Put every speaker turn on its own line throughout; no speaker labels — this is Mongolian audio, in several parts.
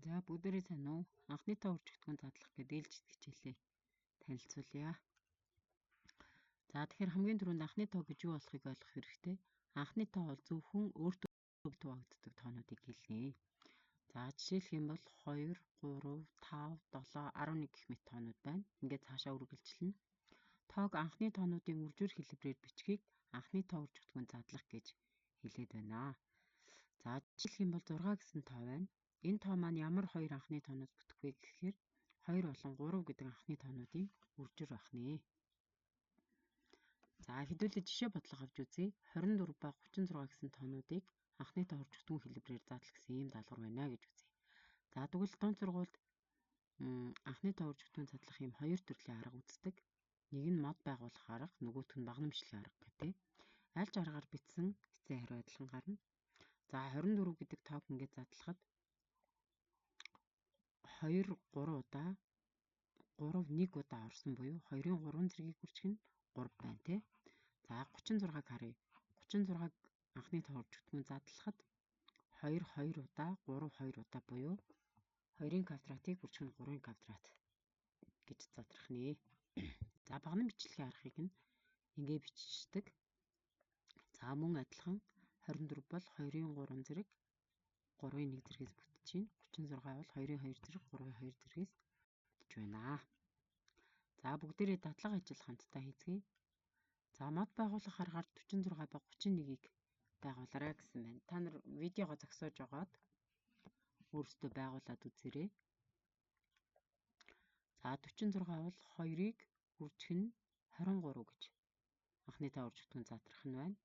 За бүгдээрээ сайн уу? Анхны тоо үржигдэхүүн задлах гэдэг ээлжит хичээлээ танилцуулъя. За тэгэхээр хамгийн түрүүнд анхны тоо гэж юу болохыг ойлгох хэрэгтэй. Анхны тоо бол зөвхөн өөртөө хуваагддаг тоонуудыг хэлнэ. За жишээлх юм бол 2, 3, 5, 7, 11 гэх мэт тоонууд байна. Ингээд цаашаа үргэлжлэнэ. Тоог анхны тоонуудын үржвэр хэлбэрээр бичгийг анхны тоо үржигдэхүүн задлах гэж хэлээд байна. За жишээлх юм бол 6 гэсэн тоо байна. Энэ тоо маань ямар хоёр анхны тооноос бүтэх вэ гэхээр 2 болон 3 гэдэг анхны тоонуудын үржир байх нэ. За хэдүүлээ жишээ бодлого авч үзье. 24 ба 36 гэсэн тоонуудыг анхны тоо үржигдэхүүн хэлбэрээр задлах гэсэн ийм даалгавар байна гэж үзье. За тэгвэл дунд сургуульд анхны тоо үржигдэхүүн задлах ийм хоёр төрлийн арга үздэг. Нэг нь мод байгуулах арга, нөгөөх нь багнамжлалын арга гэдэг. Аль ч аргаар бичсэн эцсийн хариу адилхан гарна. За 24 гэдэг тоог ингээд задлахад 2 3 удаа 3 1 удаа орсон буюу 2-ын 3 зэргийг үржих нь 3 байна тий. За 36-г харъя. 36-г анхны тоо үржигдэхүүн задлахад 2 2 удаа 3 2 удаа буюу 2-ын квадратыг үржих нь 3-ын квадрат гэж задрах нэ. За багнан бичлэгийн аргыг нь ингэ бичдэг. За мөн адилхан 24 бол 2-ын 3 зэрэг 3-ын 1 зэргээс бүтэж байна. 36 бол 2-ын 2 зэрэг 3-ын 2 зэргээс бүтэж байна. За бүгдээрээ дадлага ажил хамтдаа хийцгээе. За мод байгуулах аргаар 46 ба 31-ийг байгуулаарай гэсэн байна. Та нар видеого зогсоож байгаад өөрсдөө байгуулад үзээрэй. За 46 бол 2-ыг үржих нь 23 гэж анхны тоо үржигдэхүүн задрах нь байна.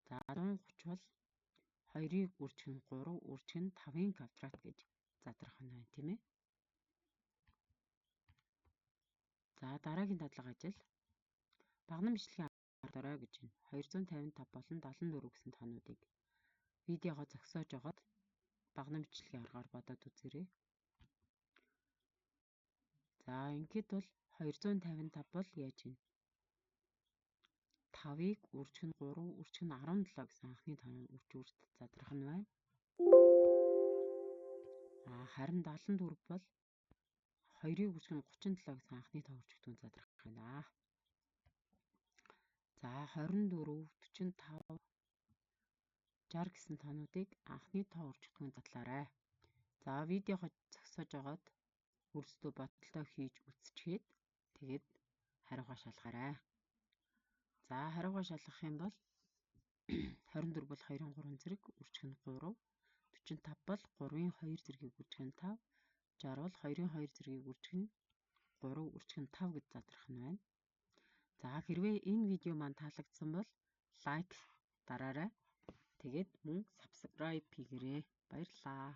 За 130 бол 2-ыг үржих нь 3 үржих нь 5-ын квадрат гэж задрах нь байна, тийм ээ. За дараагийн дадлага ажил багнан бичлэгийн арга гэж байна. 255 болон 74 гэсэн тоонуудыг видеого зогсоож байгаад багнан бичлэгийн аргаар бодоод үзээрэй. За ингээд бол 255 бол яаж юм? 5-ыг үржих нь 3 үржих нь 17 гэсэн анхны тооны үржүүрт задрах нь байна. Харин 74 бол 2-ыг үржих нь 37 гэсэн анхны тоо үржигдэхүүн задрах байна. За 24, 45, 60 гэсэн тоонуудыг анхны тоо үржигдэхүүн задлаарай. За видеого зогсоож байгаад өөрсдөө бодолтой хийж үзчихээд тэгээд хариугаа шалгаарай. За хариугаа шалгах юм бол 24 бол 2-ын 3 зэрэг үржих нь 3, 45 бол 3-ын 2 зэргийг үржих нь 5, 60 бол 2-ын 2 зэргийг үржих нь 3 үржих нь 5 гэж задрах нь байна. За хэрвээ энэ видео маань таалагдсан бол лайк дараарай. Тэгээд мөн subscribe хийгээрэй. Баярлалаа.